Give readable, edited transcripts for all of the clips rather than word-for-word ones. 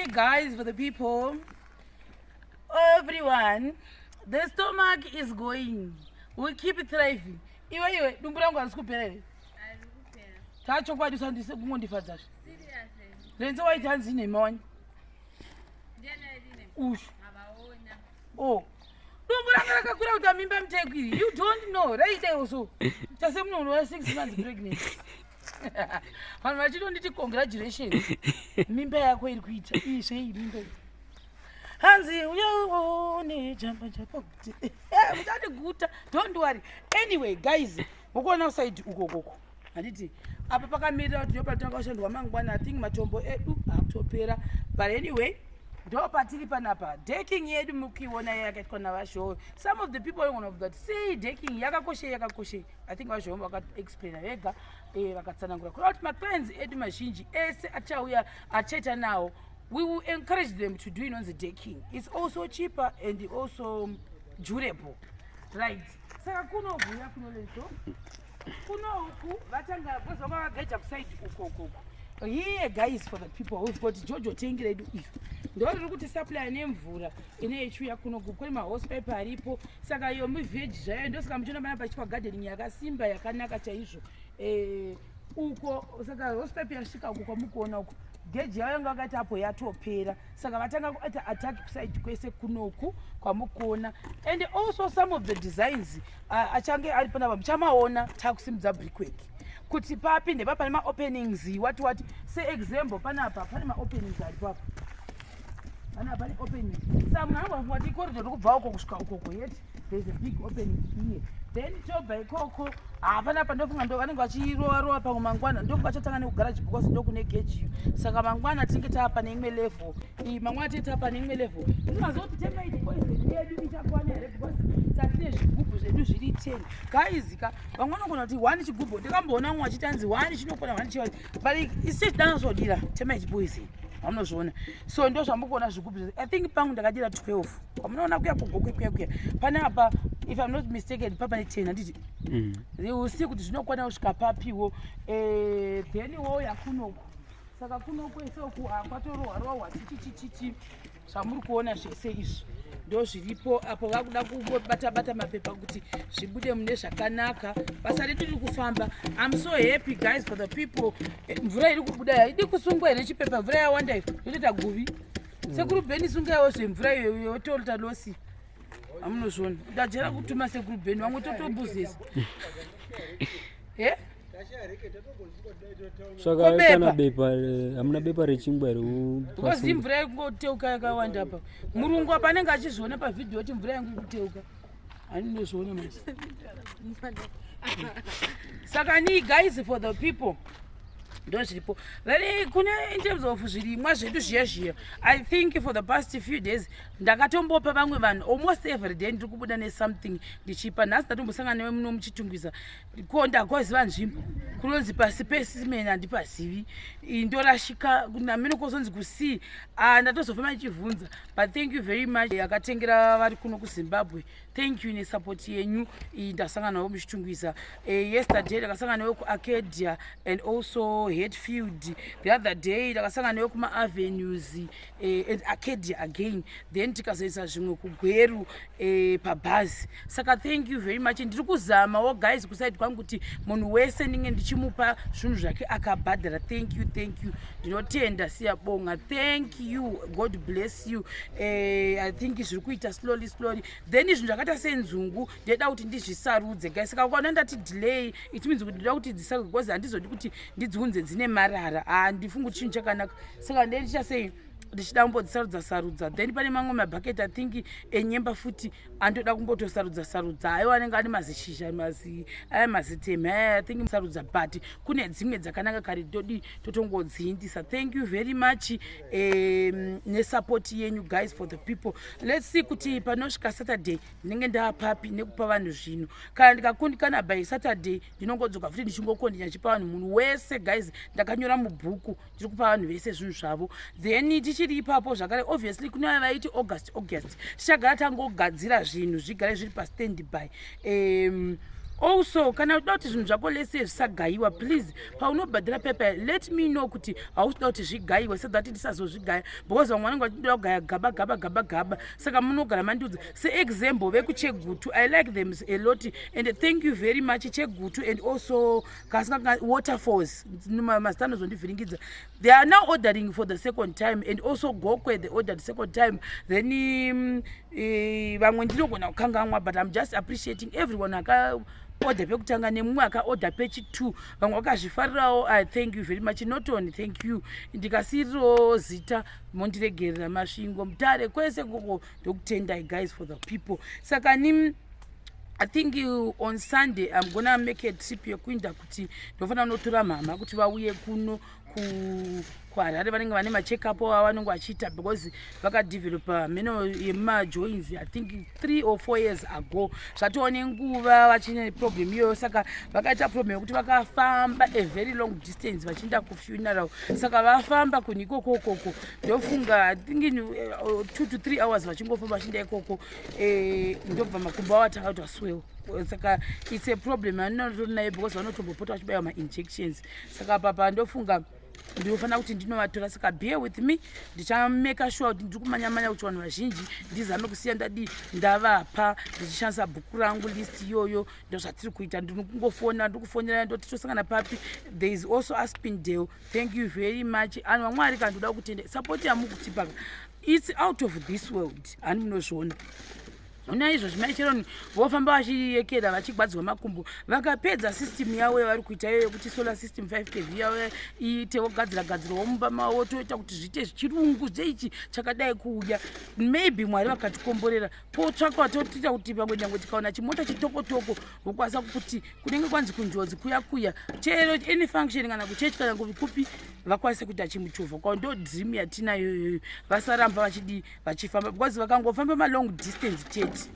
Here, guys, for the people, everyone, the stomach is going. We keep thriving. Iwe iwe, dumbu rangu harisi kupera here? Tachokwadi usandise kungondifadzazve. Renzo waiti hanzi nhema wani? Ushu. Oh. Dumbu ranga rakakura kuti amimba muteko iri. You don't know. Right there also. Tase munhu wa 6 months pregnant. Vanhu vachitonditi congratulations. Mimba yako iri kuita. Iyi zvei mimba iyi. Hanzi uyaone jamba jamba kuti. Muchandiguta. Don't worry. Anyway, guys, mukuona side uko koko. Handiti apa pakamirira kuti ndopatanga kushandwa mangwana. I think matombo edu akutopera. But anyway, ndo patiri panapa. Decking yedu mukuiona yakaitwa navaShowe. Some of the people are of that say decking yakakoshei, yakakoshei. I think vaShowe vakaexplaina vega, vakatsanangura kureva kuti maclients edu mazhinji ese achauya achaita nawo, we will encourage them to do inonzi decking. It's also cheaper and also durable, right? Saka kunovuya kunolezo kunoku vatanga because vanga vagaita kuside uko ukoko. Here, guys, for the people, we've got JoJo tank redu iri, ndo riri kuti supply nemvura ine ichiuya kunoku. Kune mahosepipe aripo, saka iyo mivheji zvayo. Ndosaka muchiona pana pachiitwa gardening yakasimba, yakanaka chaizvo. Uko saka hosepipe yasvika uko kwamukuona uko. Geji yavo yanga vakaita apo yatopera, saka vatanga kuita attack kuside kwese kunoku kwamukuona. And also some of the designs achange ari panapa muchamaona takusimudza brickwork kuti papi ndepa pane maopenings, what what. Seexample, panapa pane maopenings aripo apa, panapa pane opening. Saka munhu anogona kungati icorridor iri kubva uko kusvika ukoko, yet there's a big opening here. Then tobva ikoko hapana. Ndofunga ndo vanenge vachirova rova pamwe mangwana. Ndofunga vachatanga nekugaraji because ndokune gejiyo. Saka mangwana tinenge tava pane imwe level iyi, mangwana tinenge tava pane imwe level. Ndingaziva kuti termite poison yedu ichakwana here, because tatine zvigubhu zvedu zviri 10, guys ka. Vamwe vanogona kuti one chigubhu, ndikamboona mumwe achiti anzi one chinokwana one chiwa, but isi tidanasodira termite poison, hamunozviona. So ndo zvamukuona zvigubhu zvese. I think pangu ndakadira 12 kwamunoona kuya kugokwe kuya kuya. Pane apa, if I'm not mistaken, pa pane 10, handiti? Usi kuti zvinokwana kusvika papiwo. Then woya kunoku. Saka kunoku esoku kwatorohwa rohwa chichichichichi. Zvamuri kuona zvese izvi ndo zviripo apo. Vakuda kubata bata mapepa kuti zvibude mune zvakanaka. Basa redu riri kufamba. I'm so happy, guys, for the people. Mvura iri kubuda haidi kusungwa here chipepa? Mvura yawanda iyo yotoita guvi. Sekuru Bheni, sungaiwo zvemvura iyo yotota loss. Hamunozviona, ndajera kutuma sekuru Bheni, vamwe totombuzesa e. Saka Kobepa. Kana bepa, hamuna bepa rechingwa here? Because imvura ikungoteuka yakawanda apa. Murungu apa anenge achizviona pavhidhiyo kuti mvura yangu ikuteuka, handinozviona manje. Saka nii, guys, for the people, ndo zviripo. Then kune in terms of zvirimwa zvedu zviya zviya, I think for the past few days ndakatombopa vamwe vanhu. Almost every day ndiri kubuda nesomething ndichipa. Nhasi ndatombosangana newe muno muChitungwiza, ko ndagoziva nzvimbo kunonzi pasi pesimeni handipazivi, ndorashika namene kozonzi kusii. Ndatozofamba ndichivhunza, but thank you very much akatengera vari kuno kuZimbabwe. Thank you nesupport yenyu. Iyi ndasangana nawo muChitungwiza. Yesterday ndakasangana nawo kuArcadia and also Hatfield. The other day ndakasangana nawo kumaavenues and Arcadia again. Then tikazoisa zvimwe kuGweru pabhazi. Saka thank you very much. Ndiri kuzamawo, guys, kuside kwangu kuti munhu wese ndinge ndichimupa zvinhu zvake akabhadhara. Thank you, thank you, ndinotenda. Siyabonga, thank you, God bless you. I think zviri kuita slowly slowly. Then zvinhu zvakaita senzungu ndinoda kuti ndizvisarudze, guys. Saka ukaona ndati delay, it means kuti ndoda kuti dzisarudze, because handizodi kuti ndidziunze dzine marara. Handifungi kuti chinhu chakanaka. Saka ndee sei ndichida kumbodzisarudza sarudza. Then pane mamwe mabhaketi, I think enyemba futi, andoda kumbotosarudza sarudza. Aiwa, anenge ane mazishizha, mazi aya mazitema aya. I think sarudza, but kune dzimwe dzakanaka kare, todi totongodziindisa. Thank you very much nesupport yenyu, guys, for the people. Let's see kuti panosvika Saturday ndinenge ndaapapi nekupa vanhu zvinhu. Kana ndikakundikana by Saturday, ndinongodzoka futi ndichingokondinya chipa vanhu. Munhu wese, guys, ndakanyora mubhuku, ndiri kupa vanhu vese zvinhu zvavo. Then tichiri ipapo zvakare, obviously kune vaya vaiti August, August, tichagara tangogadzira zvinhu zvigare zviri pastand by. Also, kana uchida kuti zvinhu zvako lese zvisagayiwa, please, paunobhadhira pepa, let me know kuti hauchida kuti zvigayiwe, so that ndisazozvigaya, because vamwe vanenge vachida kugaya gaba gaba gaba gaba. Saka munogara mandiudza. Seexample, vekuChegutu, I like them a lot and thank you very much, Chegutu, and also Kasinga Waterfalls, mazita anozondivhiringidza. They are now ordering for the second time, and also Gokwe, they ordered second time. Then vamwe ndinogona kukangamwa, but I'm just appreciating everyone akaorder pekutanga nemumwe akaorder pechi2. Vamwe vakazvifarirawo. I thank you very much. Norton, thank you. Ndikasiyirirawo zita, mondiregerera. Masvingo, Mutare, kwese koko, ndokutendai guys for the people. Saka ni I think on Sunday I'm gonna make a trip yekuinda kuti ndofanira kunotora mama kuti vauye kuno kuHarare. Vanenge vane macheckup avanenge vachiita because vakadevelopa mheno yemajoins, I think 3 or 4 years ago. Zvatova nenguva vachine problem iyoyo. Saka vakaita problem yekuti vakafamba a very long distance vachienda kufuneral. Saka vafamba kunhu ikoko ikoko, ndofunga, I think in 2 to 3 hours vachingofamba vachienda ikoko, ndobva makumbo avo atanga kuti aswell. Saka it's a problem anotori nayo because vanotombopota vachibayiwa mainjections. Saka papa ndofunga ndinofanira kuti ndinovatora. Saka bear with me, ndichamake sure kuti ndiri kumanyamanya kuti vanhu vazhinji ndizame kusiya ndadi ndavapa ndichishandisa bhuku rangu, list iyoyo. Ndozvatiri kuita. Ndiri kungofona, ndiri kufonera, ndoti tosangana papi. There is also Aspindale, thank you very much. Anhu vamwari, kana ndoda kutenda support yamukutipa, it's out of this world. Hani munozviona una izvozvi, maicheroni vofamba vachiyekera, vachigwadzwa makumbo. Vakapedza system yavo yavari kuita iyoyo yekuti solar system 5 kV yavo iite, vogadzira gadzirawo mumba mavo, toita kuti zviite zvichirungu zveichi chakadai kuuya. Maybe Mwari vakatikomborera, potsvakwa, totiita kuti pamwe nyangwe tikaona chimota chitokotoko, vokwanisa kuti kunenge kwanzi kunjodzi kuya kuya, chero any function, kana kuchechi, kana kupi, vakwanise kuita chimuchovha kwao. Ndo dream yatinayo iyoyo. Vasaramba vachidi vachifamba, because vakangofamba malong distance chete,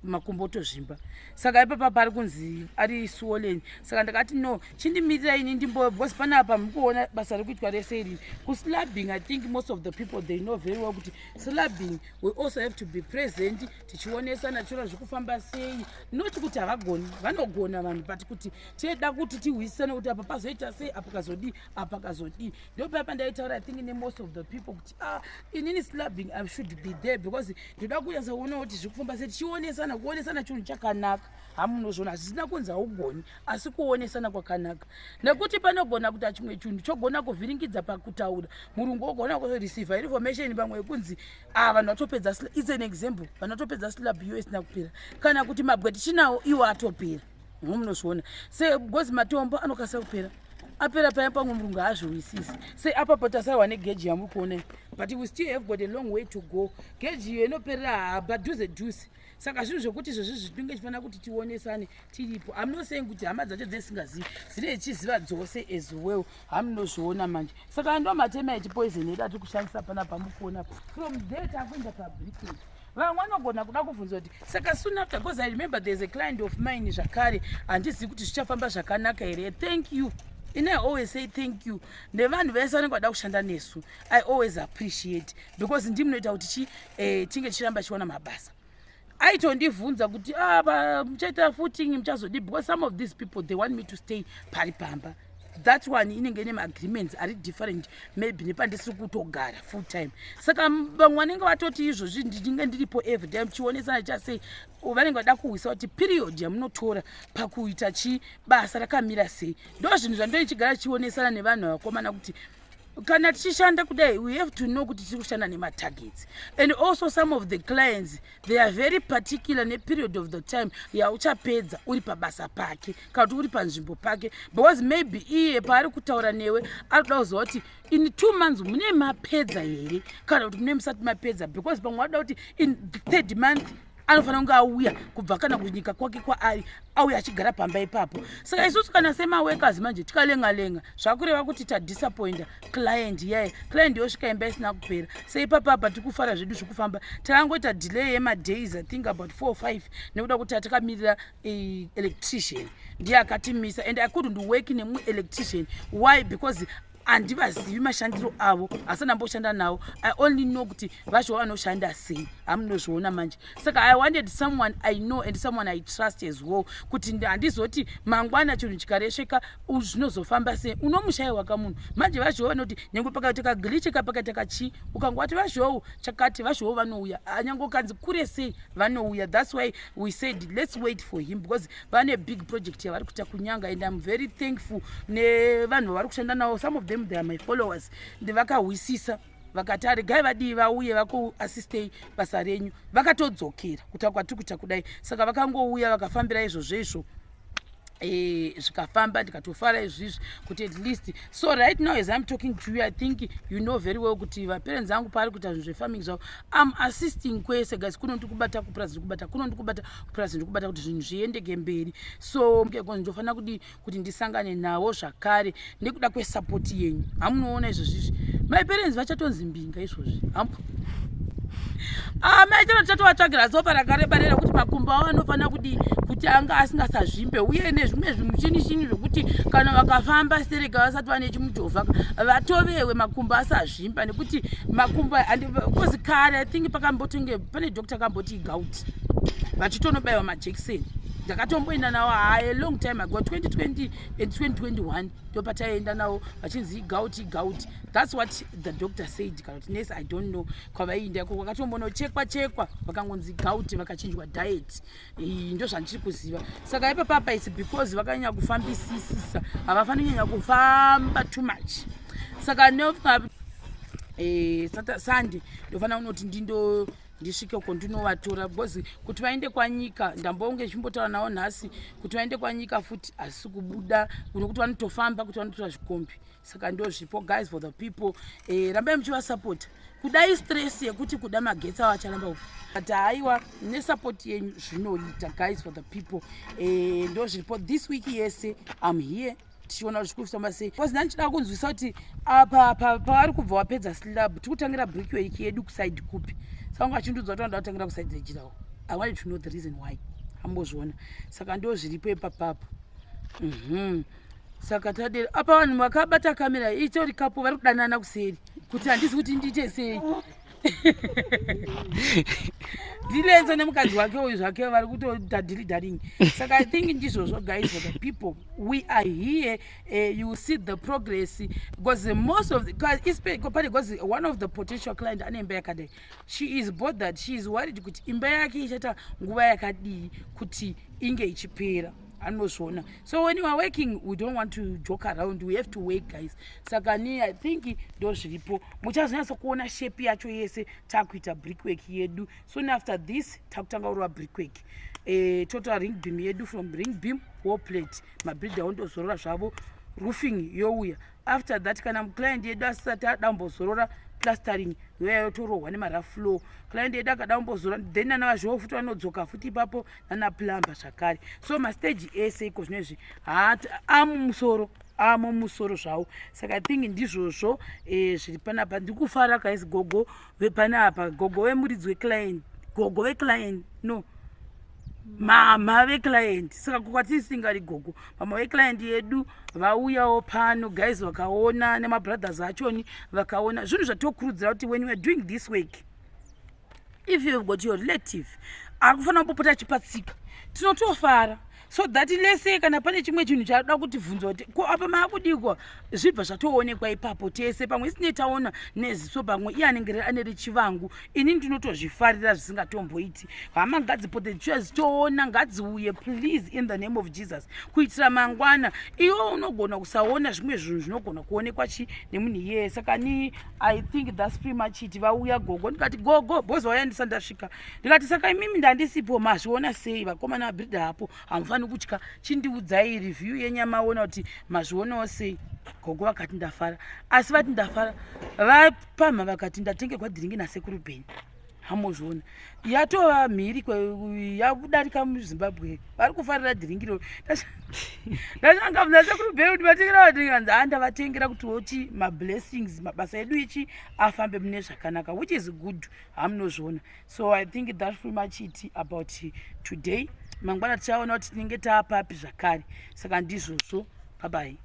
makumbo otozvimba. Saka ipapa pari kunzi ari swollen. Saka ndakati no, chindimirira ini ndimbo, because panapa mukuona basa riri kuitwa rese iri kuslabbing. I think most of the people, they know very well kuti slabbing, we also have to be present, tichionesana, tichiona zviri kufamba sei. Not kuti havagoni, vanogona vanhu, but kuti teda kuti tihwisisane kuti apa pazoita sei, apa kazodii, apa kazodii. Ndopapa ndaitaura, I think, nemost of the people kuti, ah, inini slabbing, I should be there because ndoda kunyatsa kuona kuti zviri kufamba sei. Tichionesana, kuonesana chinhu chakanaka. Hamunozviona, hazvisina kunzi haugoni, asi kuonesana kwakanaka, nekuti panogona kuita chimwe chinhu chogona kuvhiringidza pakutaura. Murungu ogona kureceiva information pamwe yekunzi, ah, vanhu vatopedza. It's an example. Vanhu vatopedza slab iyo isina kupera, kana kuti mabwe tichinawo iwo atopera. Munozviona se because matombo anokasira kupera. Apera paya, pamwe murungu haazviwisisi. Se apapo tasarwa negeji yamuri kuona, but we still have got a long way to go. Geji iyo inoperera padhuze dhuze. Saka zvinhu zvekuti izvozvi zvitinge chifanira kuti tionesane tiripo. I'm not saying kuti hama dzacho dzesingazivi, dzine chiziva dzose as well. Hamunozviona manje. Saka ndo matermite poison edu atiri kushandisa panapa mukuona. From there takuenda pabricklayer. Vamwe vanogona kuda kubvunza kuti saka soon after, because I remember there's a client of mine zvakare, handizivi kuti zvichafamba zvakanaka here. Thank you. Ini I always say thank you nevanhu vese vanenge vada kushanda nesu. I always appreciate because ndimunoita kuti chi tinge tichiramba chiwana mabasa. Aitondibvunza kuti, ah, muchaita footing, muchazodi, because some of these people, they want me to stay pari pamba. That one inenge ine maagreements ari different, maybe nepandisiri kutogara full time. Saka vamwe vanenge vatoti izvozvi ndinenge ndiripo every time, chionesana chasei. Vanenge vada kuhwisa kuti period yamunotora pakuita chi basa rakamira sei. Ndo zvinhu zvandoi chionesana nevanhu vakomana kuti kana tichishanda kudai, we have to know kuti tiri kushanda nematargets. And also some of the clients, they are very particular neperiod of the time yauchapedza uri pabasa pake kana kuti uri panzvimbo pake, because maybe iye paari kutaura newe ari kuda kuziva kuti in 2 months mune mapedza here kana kuti mune musati mapedza, because pamwe vada kuti in the third month anofanira kunge auya kubva kana kunyika kwake kwaari, auya achigara pamba ipapo. Saka isusu kana semaworkers manje tikalenga lenga, zvakureva kuti tadisappointa client yaye. Client yosvika imba isina kupera. Seipapapa tiri kufara zvedu, zvekufamba. Takangoita delay yemadays, I think about 4 5, nekuda kuti atakamirira electrician, ndiye akatimisa, and I couldn't work nemuelectrician. Why? Because Handivazivi mashandiro avo, asi ndamboshanda navo. I only know kuti vacho vanoshanda sei, hamunozviona manje. Saka I wanted someone I know and someone I trust as well, kuti handizoti mangwana chinhu chikaresveka, zvinozofamba sei. Unomushayiwa kamunhu manje. Vazhowo vanoti nyange pakaita kaglitch, pakaita kachii, ukangowati vazhowo chakati, vazhowo vanouya, nyange ukanzi kure sei, vanouya. That's why we said let's wait for him, because vane big project yavari kuita kunyanga, and I'm very thankful nevanhu vavari kushanda navo. Some of them, they are my followers. Ndivakahwisisa, vakati aregai vadii vauye vakuassistei basa renyu. Vakatodzokera kuta kwatiri kuita kudai. Saka vakangouya, vakafambira izvozvo izvo, zvikafamba, ndikatofara izvizvi kuti at least. So right now, as I'm talking to you, I think you know very well kuti vaparents angu paari kuita zvinhu zvefarming zvavo, I'm assisting kwese, guys. Kuno ndikubata, kupurazi ndikubata, kuno ndikubata, kupurazi ndikubata, kuti zvinhu zviendeke mberi. So ndofanira kudii kuti ndisangane navo zvakare nekuda kwesupport yenyu. Hamunoona izvozvizvi, my parents vachatonzi mbinga izvozvi. Maitiro tichatovatsvagira sofa rakareba rera kuti makumbo avo anofanira kudii kuti anga asingasazvimbe, uye nezvimwe zvimuchini chini zvokuti kana vakafamba stereka vasati vane chimuchovha, vatovewe makumbo asazvimba, nekuti makumbo, because kare I think pakambotonge pane doctor akamboti gout, vachitonobayiwa majekiseni. Ndakatomboenda nawo hayi long time ago, 2020 and 2021, ndopataienda nawo vachinzi gout, gout. That's what the doctor said, kana kuti nurse, I don't know. Kwavaienda iko kwakatombonochekwa chekwa, vakangonzi gout, vakachinjwa diet. Ndo zvandichiri kuziva. Saka ipapapa it's because vakanyanya kufambisisisa, havafaniri kunyanya kufamba too much. Saka Sunday ndofanira kunoti ndindo ndisvike uko ndinovatora, because kuti vaende kwanyika, ndambonge chimbotaura navo nhasi kuti vaende kwanyika futi, hazisi kubuda nokuti vanotofamba kuti vanotora zvikombi. Saka ndo zvipo, guys, for the people. Rambai muchivasapota. Kudai stress yekuti kuda magetsi avo acharamba, but haiwa, nesupport yenyu zvinoita, guys, for the people. Ndo zviripo this week yese. I'm here tichiona kuti zvikufamba sei, because ndandichida kunzwisa kuti apa pavari kubva wapedza slab, tikutangira brickwork yedu kuside kupi. Saka vanga vachindiudza kuti vanoda kutangira kuside rejirawo. I wanted to know the reason why. Ambozviona. Saka ndo zviripo ipapapo. Saka tadera apa, vanhu vakabata kamera itori kapo, vari kudanana kuseri kuti handisi kuti ndiite sei. Ndilenzo nemukadzi wake uyu zvake vari kutoita dilly dallying. Saka I think ndizvozvo, guys, for the people. We are here. You see the progress, because most of the, pane, because one of the potential client ane imba yakadai. She is bothered, she is worried kuti imba yake ichaita nguva yakadii kuti inge ichipera. Anozviona. So when you are working, we don't want to joke around, we have to work, guys. Saka ni I think ndo zviripo. Muchazonyatsa kuona shape yacho yese takuita brickwork yedu. Soon after this takutanga kurova brickwork, total ring beam yedu. From ring beam, wall plate, mabuilder ondozorora zvavo, roofing youya after that. Kana client yedu asati ada kumbozorora, plastering yoya, yotorohwa nemarough floor. Client yedu akada kumbozora, then nana vazhowo futi vanodzoka futi ipapo, nana plumber zvakare. So mastage ese iko zvino izvi amumusoro, amumusoro zvavo. Saka I think ndizvozvo zviri panapa. Ndiri kufara, guys. Gogo vepanapa, gogo vemuridzi weclient, gogo veclient, no, mama veclient. Saka kwatiisingari gogo, mama veclient yedu vauyawo pano, guys, vakaona nemabrothers achoni, vakaona zvinhu zvatokurudzira kuti when you are doing this work, if you have got your relative ari kufanira kumbopota achipatsika, tinotofara, so that lese kana pane chimwe chinhu chada kuti bvunzwa kuti ko apa maakudikwa, zvibva zvatoonekwa ipapo tese pamwe isine taona neziso. Pamwe iye anenge ane rechivangu, ini ndinotozvifarira zvisingatomboiti. Hama ngadzipote dzichitoona, ngadziuye please, in the name of Jesus, kuitira mangwana iwe unogona kusaona zvimwe zvinhu zvinogona kuonekwa chi nemunhu iyeye. Saka ni I think that's pretty much it. Vauya gogo, ndikati gogo bhozi vauya ndisati ndasvika, ndikati saka imimi ndandisipo, mazviona sei vakomana vabhiridha hapo? Hamufaniri kutya, chindiudzai review yenyamaona kuti mazvionawo sei. Gogo vakati ndafara, asi vati ndafara, vapamha vakati ndatengerwa drink nasekuru Bheni. Hamozviona, yatova mhiri, yakudarika muZimbabwe, vari kufarira drink iro. Ndashanga nasekuru Bheni kuti vatengera vadrink, anzi handavatengera kuti oti mablessings, mabasa edu ichi afambe mune zvakanaka, which is good. Hamunozviona. So I think that's pretty much it about today. Mangwana tichaona kuti tinenge taapapi zvakare. Saka ndizvozvo, bye bye.